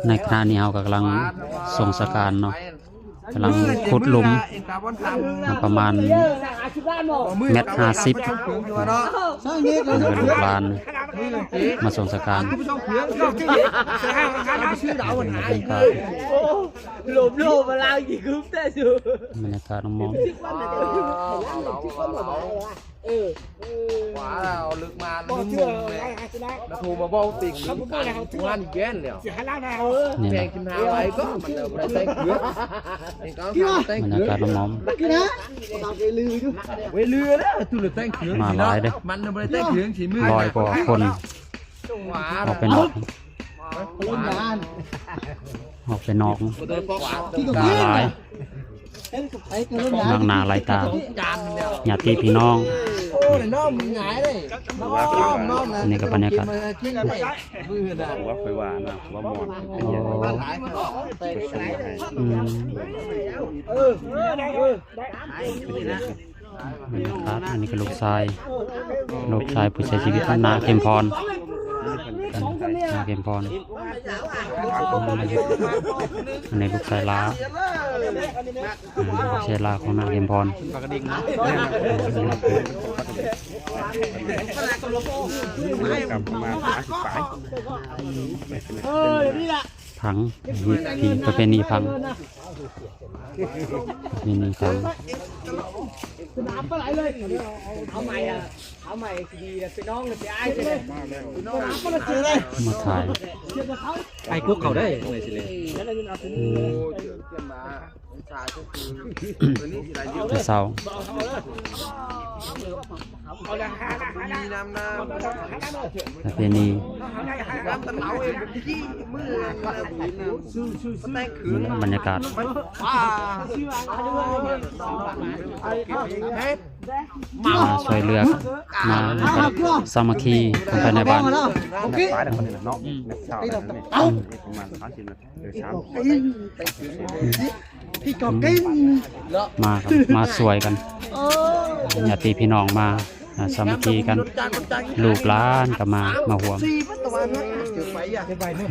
ໃນຂະນະນີ້ເຮົາກໍກຳລັງສົ່ງສະການເນາະ ກຳລັງຂຸດຫຼຸມ ປະມານແມັດຫ້າສິບ ລູກຫຼານມາສົ່ງສະການ. ບັນຍາກາດ ບັນຍາກາດນ້ອງມອງ ເອີ ເອີ ວ່າເອົາເລິກມາ ບໍ່ເຊື່ອ ໜຶ່ງໂມງແລ້ວ ມາໂທມາເວົ້າຕິງ ເຂົາບໍ່ໄດ້ເອົາເທື່ອ ວ່ານີ້ແມ່ນແລ້ວ ຊິຫາລາວນາເອີ ນີ້ນະ ແຕ່ງຂຶ້ນຫາໄວ້ກໍມັນບໍ່ໄດ້ແຕ່ງເຄື່ອງ ນີ້ກໍຫາແຕ່ງເຄື່ອງ ບັນຍາກາດນ້ອງມອງ ກິນນະ ເວລືຢູ່ ເວລືແລ້ວ ຕຸລະແຕ່ງເຄື່ອງ ມາຫຼາຍເດ້ ມັນບໍ່ໄດ້ແຕ່ງເຄື່ອງ ສີມື ຮ້ອຍກວ່າຄົນ ວ່າ ອອກໄປນອກ ອອກໄປນອກ ມາຫຼາຍ ນັກໜ້າຫຼາຍຕາ ຍາດຕິພີ່ນ້ອງ ໂອ້ຍ ນ້ອງມີຫງາຍເດ້ ນ້ອງ ນ້ອງ ອັນນີ້ກໍບັນຍາກາດ ວ່າຂ້ອຍວ່ານະ ວ່າມ່ວນ ໂອ້ ອືມ ບັນຍາກາດ ອັນນີ້ກໍລູກຊາຍ ລູກຊາຍຜູ້ເສຍຊີວິດ ນາເຂັມພອນ ນາເຂັມພອນ ອັນນີ້ລູກຊາຍຫຼ້າ ອືມ ເຊລາຂອງນາງເຂັມພອນ ປາກກະດິງເນາະ ປະເພນີຜັງ ປະເພນີຜັງ ປະເພນີຜັງ ເອົາໃໝ່ ເອົາໃໝ່ຊິດີແລ້ວ ໄປນ້ອງ ໄປອ້າຍຊິແລ້ວ ມາຖ່າຍ ອ້າຍກຸກເຂົາໄດ້ ເມື່ອຍຊິເລີຍ ອືມ ແຕ່ເຊົ້າ ປະເພນີ ບັນຍາກາດ ມາຊ່ວຍເຫຼືອ ມາສາມັກຄີກັນພາຍໃນບ້ານ ມາກັນ ມາຊ່ວຍກັນ ຍາດຕິພີ່ນ້ອງມາ ອ່າ ສາມັກຄີກັນ ລູກຫຼານກໍມາ ມາຮ່ວມ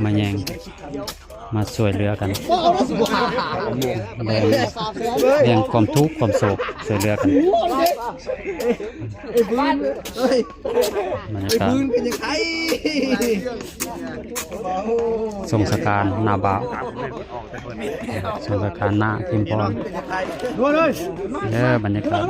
ມາແຍ່ງ ມາຊ່ວຍເຫຼືອກັນ ແບ່ງ ແບ່ງຄວາມທຸກຄວາມໂສກ ຊ່ວຍເຫຼືອກັນ ບັນຍາກາດ ສົ່ງສະການໜ້າບ່າວ ສົ່ງສະການໜ້າເຂັມພອນ ເດີ ບັນຍາກາດ